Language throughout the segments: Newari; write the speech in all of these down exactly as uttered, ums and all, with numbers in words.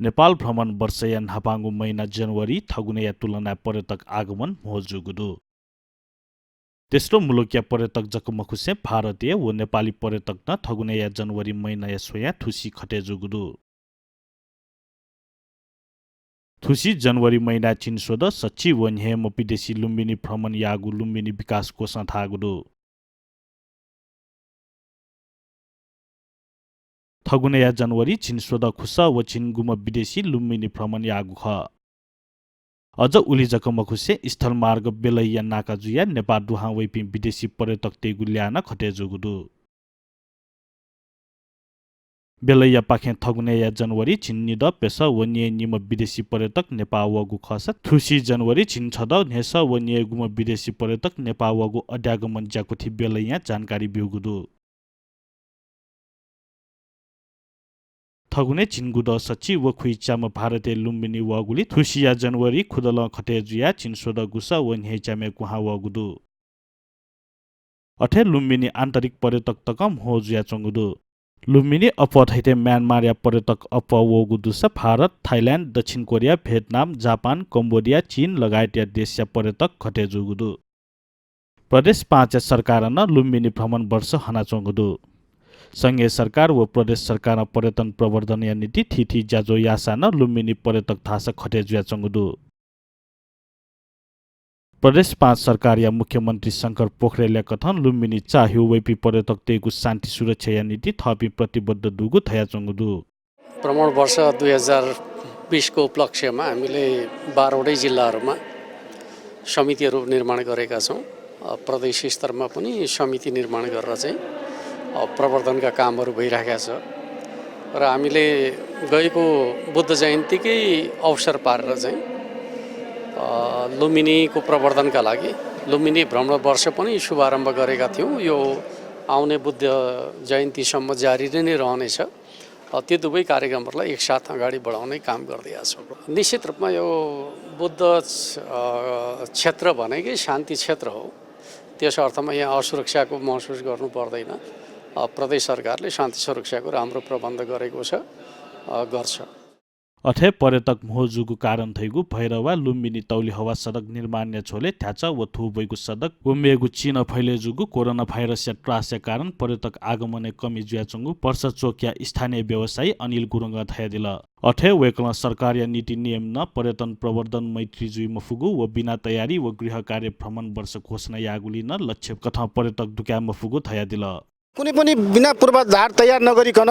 नेपाल भ्रमण वर्षया न्हापांगु महिना जनवरी थगुनेया तुलनाय् पर्यटक आगमन म्हो जूगु दु। तेस्रो मुलुकया पर्यटक जक मखुसें भारतीय व नेपाली पर्यटक नं थगुनेया जनवरी महिनाया स्वयां थुसी खटे जूगु दु। थुसी जनवरी महिनाय् झिंस्वदँ सच्छि व न्ह्येम्ह विदेशी लुम्बिनी भ्रमण याःगु लुम्बिनी विकास कोषं धाःगु दु। थगुनेया जनवरी झिंस्वदँ खुसः व झिंगुम्ह विदेशी लुम्बिनी भ्रमण याःगु खः। अझ उलि जक मखुसें स्थलमार्ग बेलैया नाका जुयाः नेपाः दुहां वइपिं विदेशी पर्यटकतय्गु ल्याः नं खटे जूगु दु। बेलैयापाखें थगुनेया जनवरी झिंनिदँ प्यसः व न्येनिम्ह विदेशी पर्यटक नेपाः वःगु खःसा थुसी जनवरी झिंछदँ न्हय्सः व न्येगुम्ह विदेशी पर्यटक नेपाः वःगु अध्यागमन ज्याकुथि बेलैयां जानकारी ब्यूगु दु। थगुने झिंगुदँ सच्छि व खुइच्याम्ह भारतीय लुम्बिनी वःगुलिं थुसिया जनवरी खुदलं खटे जुयाः झिंस्वदँ गुसः व न्हय्च्याम्हय् कुहां वःगु दु। अथे लुम्बिनी आन्तरिक पर्यटक तकं म्हो जुयाच्वंगु दु। लुम्बिनी अप्वः धइथें म्यानमारया पर्यटक अप्वः वःगु दुसा भारत, थाइल्याण्ड, दक्षिण कोरिया, भियतनाम, जापान, कम्बोडिया, चीन लगायतया देशया पर्यटक खटे जूगु दु। प्रदेश पाँचया सरकारं नं लुम्बिनी भ्रमण वर्ष हनाच्वंगु दु। संघीय सरकार व प्रदेश सरकारं पर्यटन प्रवर्धनया निंतिं थीथी ज्याझ्वः याःसां नं लुम्बिनी पर्यटक धाःसा खटे जुयाच्वंगु दु। प्रदेश पाँच सरकारया मुख्यमन्त्री शंकर पोखरेलया कथं लुम्बिनी चाःह्यू वइपिं पर्यटकतय्गु शान्ति सुरक्षाया निंतिं थःपिं प्रतिबद्ध दुगु धयाच्वंगु दु। भ्रमण वर्ष दुई हजार बिसको उपलक्ष्यमा हामीले बाह्रवटै जिल्लाहरूमा समितिहरू निर्माण गरेका छौँ। अ, प्रदेश स्तरमा पनि समिति निर्माण गरेर चाहिँ, अ, प्रवर्धनका कामहरू भइराखेको छ र हामीले गएको बुद्ध जयन्तीकै अवसर पारेर चाहिँ, अ, लुम्बिनीको प्रवर्धनका लागि लुम्बिनी भ्रमण वर्ष पनि शुभारम्भ गरेका थियौँ। यो आउने बुद्ध जयन्तीसम्म जारी नै रहनेछ। अ, त्यो दुवै कार्यक्रमहरूलाई एकसाथ अगाडि बढाउने काम गर्दै आएको छौँ। निश्चित रूपमा यो बुद्ध, अ, क्षेत्र भनेकै शान्ति क्षेत्र हो। त्यस अर्थमा यहाँ असुरक्षाको महसुस गर्नु पर्दैन। अ, प्रदेश सरकारले शान्ति सुरक्षाको राम्रो प्रबन्ध गरेको छ, अ, गर्छ। अथे पर्यटक म्हो जूगु कारण धइगु भैरवा लुम्बिनी तौलिहवा सडक निर्माणया झ्वलय् ध्याचः व थू ब्वइगु सडक व मेगु चिं फैले जूगु कोरोना भाइरसया त्रासया कारण पर्यटक आगमनय् कमी जुयाच्वंगु पर्सा चोकया स्थानीय व्यवसायी अनिल गुरुङं धयादिल। अथे वय्कलं सरकारया नीति नियमं नं पर्यटन प्रवर्धन मैत्री जुइ मफुगु व बिना तयारी व गृह कार्य भ्रमण वर्ष घोषणा याःगुलिं नं लक्ष्य कथं पर्यटक दुकाये मफुगु धयादिल। कुनै पनि बिना पूर्वाधार तयार नगरिकन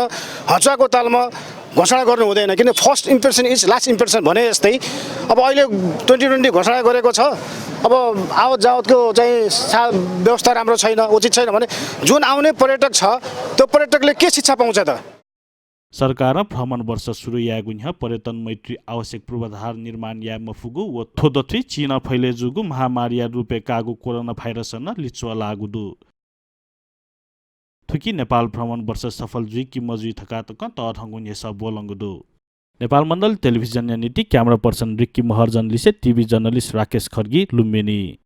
हँचुवाको तालमा घोषणा गर्नु हुँदैन, किन first impression is last impression भने जस्तै अब अहिले ट्वेन्टी ट्वेन्टी घोषणा गरेको छ। अब आवत जावतको चाहिँ सा-, व्यवस्था राम्रो छैन, उचित छैन भने जुन आउने पर्यटक छ, त्यो पर्यटकले के शिक्षा पाउँछ त? सरकारं भ्रमण वर्ष सुरु यायेगु न्ह्यः पर्यटन मैत्री आवश्यक पूर्वाधार निर्माण याये मफुगु व थ्व दथुइ चिं फैले जूगु महामारीया रूपय् काःगु कोरोना भाइरसं नं लिच्वः लाःगु दु। थुकी नेपाल भ्रमण वर्ष सफल जुइ कि मजुइ धकाः तकं तःधंगु न्ह्यसः ब्वलंगु दु। नेपाल मण्डल टेलिभिजनया निंतिं camera person रिक्की महर्जन लिसे TV journalist राकेश खड्गी, लुम्बिनी।